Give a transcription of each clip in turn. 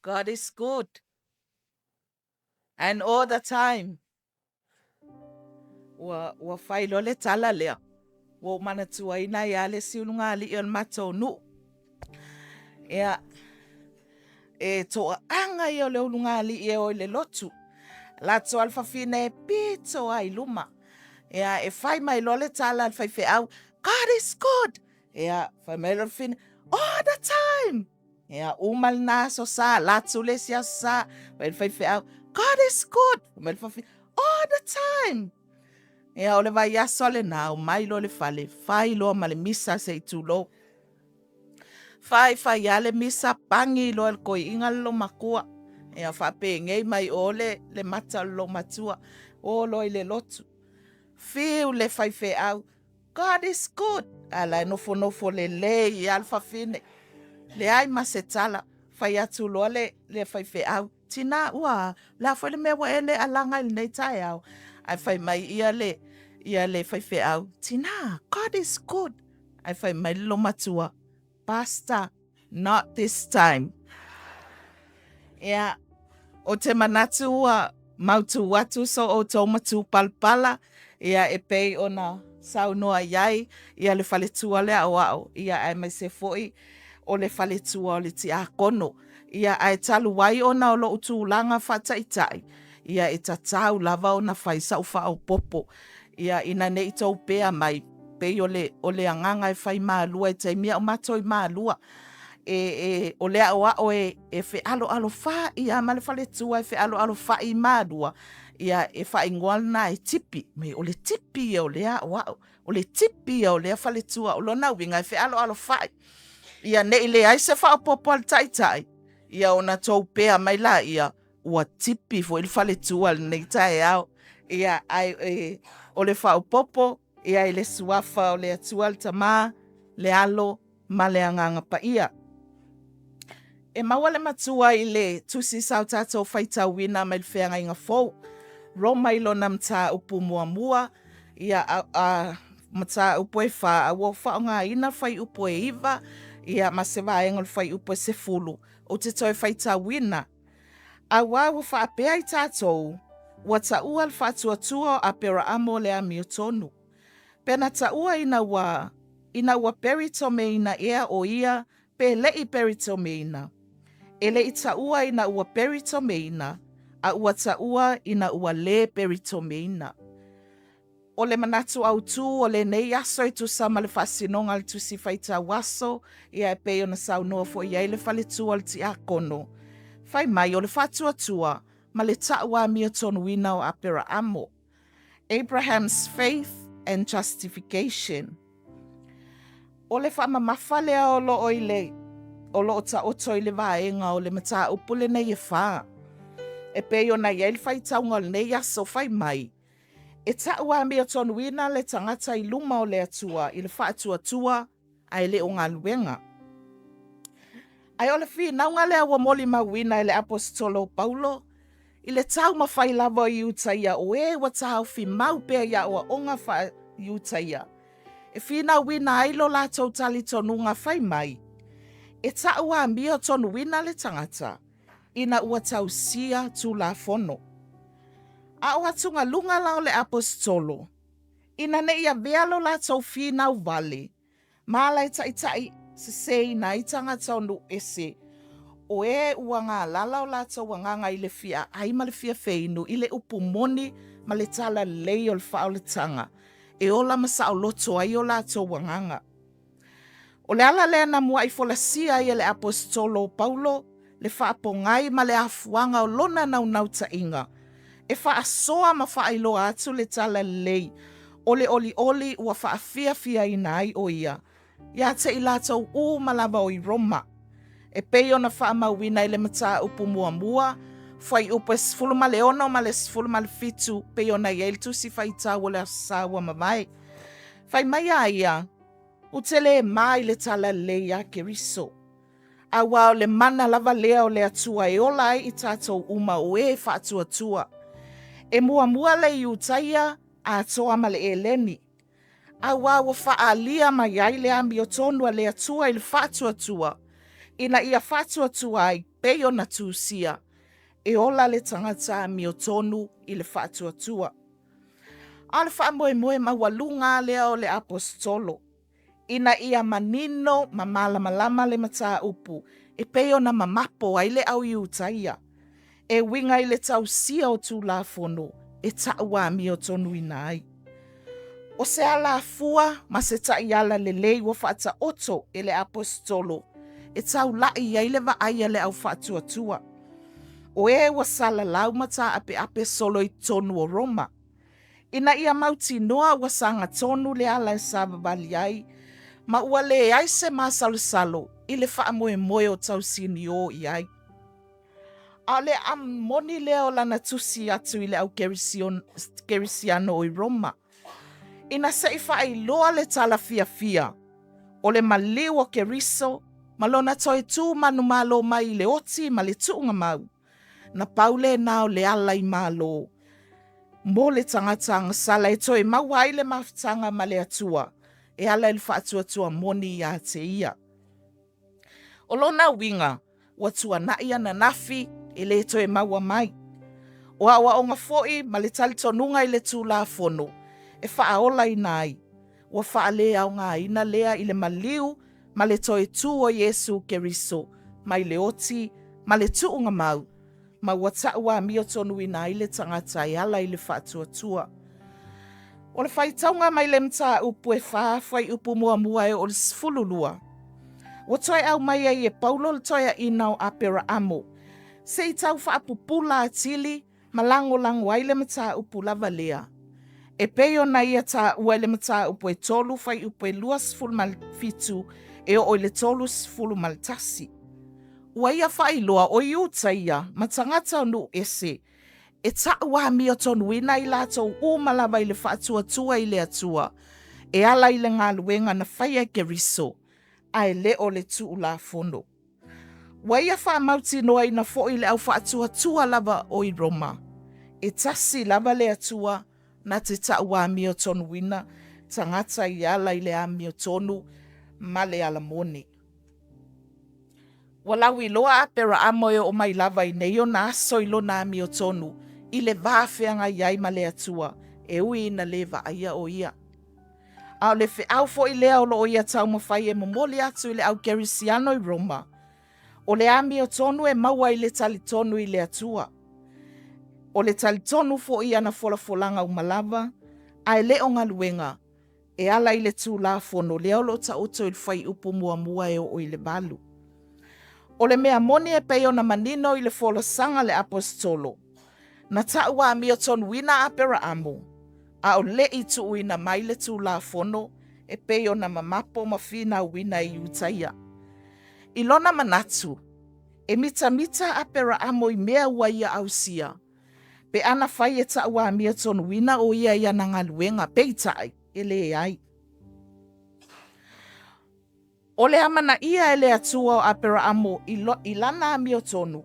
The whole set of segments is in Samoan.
God is good and all the time. Ua, ua fai loa le tala lea. Ua ou manatuaina ai lava le isi ulugalii o le matou nuu. Ia, e toaaga ia o le ulugalii e o i le lotu. Latou lava le fafine e pito lava i luma. Ia, e fai mai loa le tala a le faifeau, God is good! Ia, fai mai loa le fafine, All the time! Ia, uma lena Aso Sa, alu atu le isi Aso Sa, fai mai le faifeau, God is good! Fai mai le fafine, All the time! Ia, o le vaiaso lena, omai loa i le fale, fai loa ma le misa se i tulou. Fai fai lava le misa, pagi loa e le toeaina le loomatua. Ia, faapenei mai o le, le mata o le loomatua, o loa i le lotu. Fiu le faifeau, God is good. A la e nofonofo lelei lava le fafine. Leai ma se tala. Fai atu loa le, le faifeau, Tina, ua, le a foi le mea ua e le alaga i lenei taeao? Ae fai mai ia le, ia le faifeau, Tina, God is good. Ae fai mai le loomatua, Pastor, not this time. Ia, ou te manatu ua mautū atu so outou matupalapala, ia e pei ona saunoa i ai ia le faletua o le aoao, ia aemaise foi o le faletua o le tiakono. Ia ae talu ai ona o lou tulaga faataitai, ia e tatau lava ona fai sau faaopoopo, ia ina ne i tou pea mai, pei o le, o le agaga e fai Malua i taimi a o matou i Malua. E, e, o le aoao e, e fealoalofa'i lava ma le faletua e fealoalofa'i i Malua, ia e faaigoa lena e tipi. Me o le tipi ia o lea aoao, o le tipi ia o lea faletua, o lona uiga e fealoalofa'i. Ia ne i leai se faaopoopo a le taitai, ia ona tou pea mai laia, ua tipi foi le faletua i lenei taeao. Ia, ae e, o le faaopoopo, ia i le suafa o le Atua le Tama, le Alo ma le Agaga Paia. E maua le matua i le tusi sa o tatou faitauina mai le Feagaiga Fou, Roma i lona mataupu muamua, ia a, a mataupu e fa, a ua faaaogaina fuaiupu e 9, ia ma se vaega o le fuaiupu e 10, ou te toe faitauina. Auā ua faapea i tatou, ua taua le faatuatua o Aperaamo o le amiotonu. Pe na taua ina ua, ina ua peritomeina ea o ia pe leʻi peritomeina. E le i taua ina ua peritomeina, a ua taua ina ua lē peritomeina. O le manatu autū o lenei aso e tusa ma le faasinoga a le Tusi Faitau Aso, ia e pei ona saunoa foi i ai le faletua o le Tiakono, fai mai o le faatuatua ma le ta'u amiotonuina o Aperaamo. Abraham's Faith and Justification. O le faamamafa lea o loo i le o loo taoto i le vaega o le mataupu lenei e fa. E pei ona i ai le faitauga o lenei aso fai mai, E ta'u amiotonu le tagata i luma o le Atua i le faatuatua ae le o galuega. Ae o le finauga lea ua molimauina e le Aposetolo o Paulo, i le taumafai lava o Iutaia o e ua taofi mau pea i aoaoga faa-Iutaia, e finauina ai lo latou talitonuga fai mai, e ta'u amiotonuina le tagata ina ua tausia Tulafono. A o atugaluga la o le Aposetolo, ina ne i avea lo latou finau wale, ma ala e taʻitaʻi seseina ai tagata o nuu ese, o e ua galala o latou agaga i le fia ai ma le fia feinu i le upu moni ma le tala lelei o le faaolataga, e ola ma saoloto ai o latou agaga. O le ala lea na muaʻi folasia ai e le Aposetolo o Paulo le faapogai ma le afuaga o lona naunautaiga e faasoa ma faailoa atu le tala lelei o le olioli ua faafiafiaina ai o ia iā te i latou uma lava o i Roma. E pei ona faamauina i le mataupu muamua, fuaiupu e 16 ma le 17 pei ona i ai le tusi faitau o le Aso Sa ua mavae. Fai mai a ia, Ou te lē mā i le tala lelei iā Keriso. Auā o le mana lava lea o le Atua e ola ai i tatou uma o e faatuatua. E muamua le Iutaia atoa ma le Eleni. Auā ua faaalia mai ai le amiotonu a le Atua i le faatuatua, ina ia faatuatua ai pei ona tusia, e ola le tagata amiotonu i le faatuatua. A o le faamoemoe maualuga lea o le Aposetolo, ina ia manino ma malamalama le mataupu e pei ona mamapo ai le au Iutaia, e uiga i le tausia o Tulafono e ta'u amiotonuina ai. O se alafua ma se ta'iala lelei ua fa'ata'oto e le Aposetolo e taula'i ai le vaai a le au fa'atuatua, o e ua salalau ma tā'ape'ape solo i totonu o Roma, ina ia mautinoa ua sagatonu le ala e savavali ai ma ua leai se masalosalo i le faamoemoe o tausiniō i ai. A o le moni lea o lana tusi atu i le au Kerisiano o i Roma, ina se i faailoa le tala fiafia o le maliu o Keriso ma lona toe tu manumalo mai i le oti ma le tuuga mau, na pau lena o le ala i Malo mo le tagata agasala e toe maua ai le mafutaga ma le Atua e ala i le faatuatua moni ia te ia. O lona uiga, ua tuana'i ananafi e le toe maua mai. O aoaoga foi ma le talitonuga i le Tulafono e faaolaina ai, ua faaleaogaina lea i le maliu ma le toe tu o Iesu Keriso mai le oti ma le tuuga mau, ma ua ta'u amiotonuina ai le tagata e ala i le faatuatua. O le faitauga mai le mataupu e 4 fuaiupu muamua e oo i le 12, ua toe aumai ai e Paulo le toeaina o Aperaamo, se i tau faapupula atili ma lagolago ai le mataupu lava lea, e pei ona ia taua i le mataupu e 3 fuaiupu e 27 e oo i le 31. Ua ia faailoa o Iutaia ma tagata o nuu ese, e ta'u amiotonuina i latou uma lava i le faatuatua i le Atua, e ala i le galuega na faia e Keriso, ae le o le Tulafono. Ua ia faamautinoaina foi le au faatuatua lava o i Roma, e tasi lava le Atua na te ta'u amiotonuina tagata i ala i le amiotonu ma le ala moni. Ua lauiloa Aperaamo e oo mai lava i nei ona aso i lona amiotonu i le va feagai ai ma le Atua, e ui ina lē vaaia o ia. A o le feau foi lea o loo ia taumafai e momoli atu i le au Kerisiano i Roma, o le amiotonu e maua i le talitonu i le Atua. O le talitonu foi i ana folafolaga uma lava, ae le o galuega, e ala i le Tulafono lea o lo o taoto i le fuaiupu muamua e oo i le 8. O le mea moni e pei ona manino i le folasaga a le Aposetolo, na ta'u amiotonuina Aperaamo, a o le'i tuuina mai le Tulafono e pei ona mamapo ma finauina e Iutaia. I lona manatu, e mitamita Aperaamo i mea ua ia ausia, pe ana fai e ta'u amiotonuina o ia i ana galuega, peitai, e leai. O le amanaia e le Atua o Aperaamo i, lo, i lana amiotonu,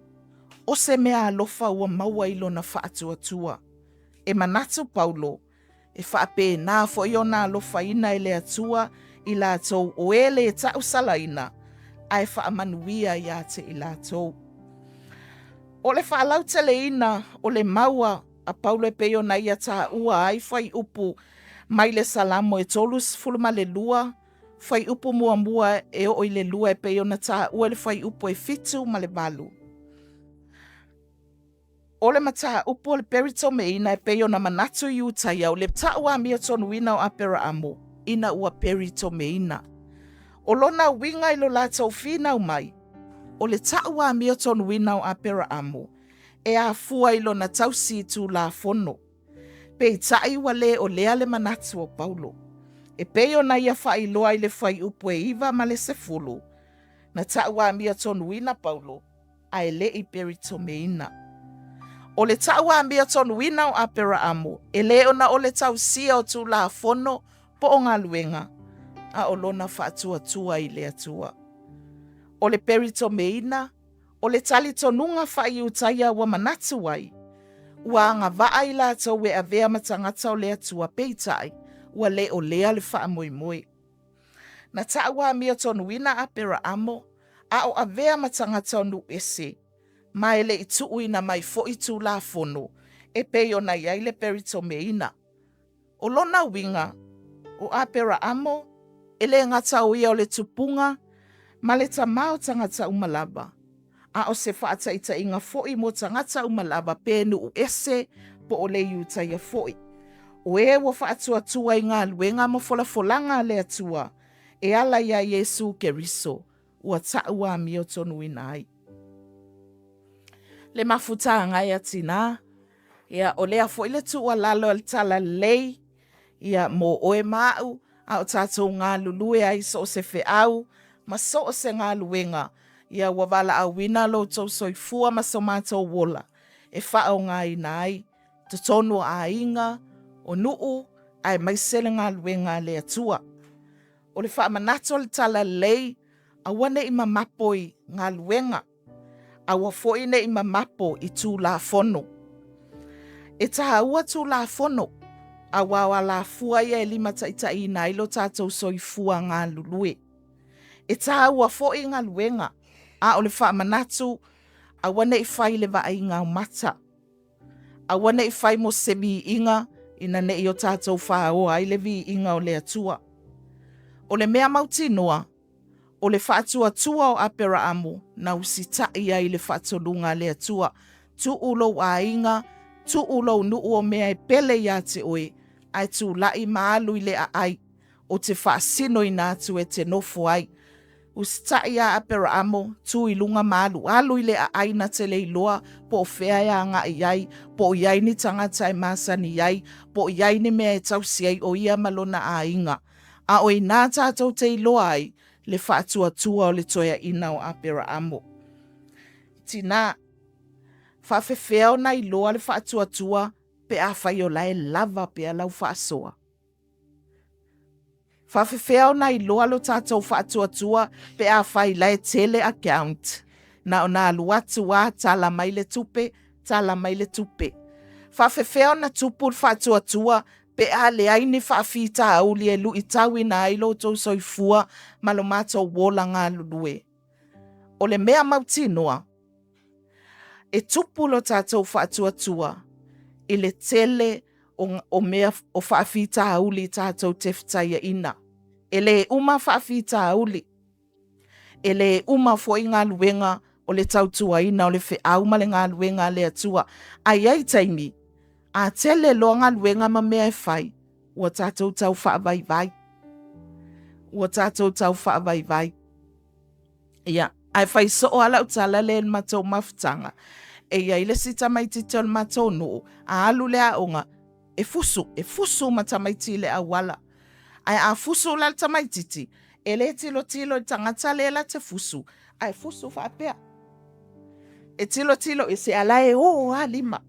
o se mea alofa ua maua i lona faatuatua. E manatu Paulo, e faapena foi ona alofaina e le Atua i latou o e lē ta'usalaina, ae faamanuia iā te i latou. O le faalauteleina o le mau a Paulo e pei ona ia taua ai fuaiupu mai le Salamo e 32 fuaiupu muamua e oo i le 2 e pei ona taua i le fuaiupu e 7 ma le 8. O le mataupu o le peritomeina e pei ona manatu Iutaia o le ta'u amiotonuina o Aperaamo ina ua peritomeina. O lona uiga i lo latou finau mai, o le ta'u amiotonuina o Aperaamo e afua i lona tausi Tulafono. Peitai ua lē o lea le manatu o Paulo. E pei ona ia faailoa i le fuaiupu e 9 ma le 10, na ta'u amiotonuina Paulo ae le i peritomeina. O le ta'u amiotonuina o Aperaamo e lē ona o le tausia o Tulafono po o galuega, a o lona faatuatua i le Atua. O le peritomeina, o le talitonuga faa-Iutaia ua manatu ai, ua agavaa i latou e avea ma tagata o le Atua, peitai, ua lē o lea le faamoemoe. Na ta'u amiotonuina Aperaamo, a o avea ma tagata o nuu ese. ma e le i tuuina mai foi Tulafono e pei ona i ai le peritomeina. O lona uiga, o Aperaamo e le gata o ia o le tupuga ma le tama o tagata uma lava, a o se faataitaiga foi mo tagata uma lava pe nuu ese po o le Iutaia foi. O e ua faatuatua i galuega ma folafolaga a le Atua e ala iā Iesu Keriso, ua tau amiotonuina ai. Le mafutaga e a tinā, ia o lea foi le tuualalo a le Talalelei, ia mo oe ma au, a o tatou galulue ai i so o se feau ma so o se galuega, ia ua valaauina lo outou soifua ma so matou ola e faaaogaina ai totonu o aiga, o nuu, aemaise le galuega a le Atua. O le faamanatu o le Talalelei, aua ne i mamapo i galuega, aua foi ne i mamapo i Tulafono. E taua Tulafono, aua o alafua ia e limataitaiina ai lo tatou soifua galulue. E taua foi galuega, a o le faamanatu, aua ne i fai i le vaaiga aumata. Aua ne i fai mo se viiga ina ne i o tatou faoa ai le viiga o le Atua. O le mea mautinoa, o le faatuatua o Aperaamo na usitai ai i le faatoluga a le Atua, tuu lou aiga, tuu lou nuu o mea e pele ia te oe, ae tulai ma alu i le aai ou te faasinoina atu e te nofo ai. Usitai ia Aperaamo, tu i luga ma alu, alu i le aai na te le iloa po o fea e agai i ai, po o i ai ni tagata e masani ai, po o i ai ni mea e tausi ai o ia ma lona aiga. A o inā tatou te iloa ai le faatuatua o le toeaina o Aperaamo. Tinā, faafefea ona iloa le faatuatua pe afai o la e lava pea lau faasoa? Faafefea ona iloa lo tatou faatuatua pe afai la e tele account? Na ona alu atu lava tala mai le tupe, tala mai le tupe. Faafefea ona tupu le faatuatua pe a leai ni faafitauli e luitauina ai lo outou soifua ma lo matou ola galulue? O le mea mautinoa, e tupu lo tatou faatuatua i le tele o, o mea o faafitauli tatou te fetaiaina. E le uma faafitauli, e le uma foi galuega o le tautuaina o le feau ma le galuega a le Atua. Ae i ai taimi, a tele loa galuega ma mea e fai, ua tatou tau faavaivai. Ua tatou tau faavaivai. Ia, ae fai soo lava lau tala lea i le matou mafutaga. E i ai le isi tamaititi o le matou nuu, a alu i le aoga, e fusu, e fusu ma tamaiti i le auala. Ae a fusu la le tamaititi, e le tilotilo i le tagata lea la te fusu, ae fusu faapea. E tilotilo i se ala e o lava lima.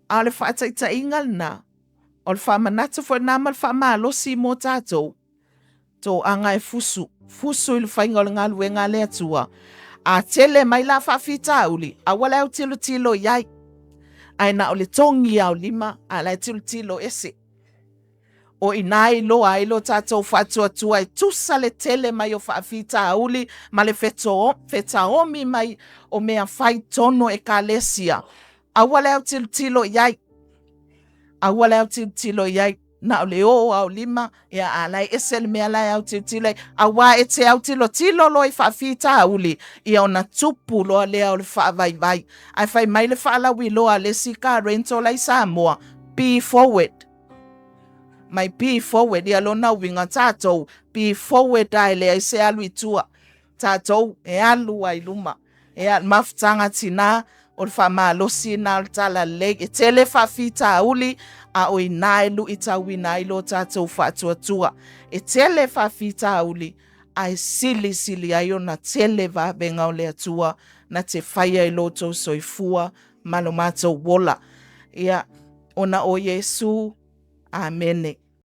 A o le faataitaiga lena, o le faamanatu foi lena ma le faamalosi mo tatou, Toaga e fusu, fusu i le faiga o le galuega a le Atua. A tele mai la faafitauli, aua le autilotilo i ai. Ae na o le togi lava o lima, a la e tilotilo ese. O i ina e iloa ai lo tatou faatuatua e tusa le tele mai o faafitauli ma le fetaomi mai o mea fai tonu o ekalesia. Aua le autilotilo i ai. Aua le autilotilo i ai. Na o le o lava o lima, ia a la e ese le mea la e autilotilo ai. Aua e te autilotilo loa i faafitauli, ia ona tupu loa lea o le faavaivai. Ae fai mai le faalauiloa a le isi car rental la i Samoa, be forward. Mai be forward, ia lona uiga tatou, be forward lava e leai se alu i tua. Tatou e alu lava i luma. Ia, le mafutaga tinā, o le faamalosi lena o le talalelei. E tele faafitauli, a o i ina e luitauina ai lo tatou faatuatua. E tele faafitauli, ae silisili ai ona tele vavega o le Atua na te faia i lo outou soifua ma lo matou ola. Ia, ona o Iesu. Amene.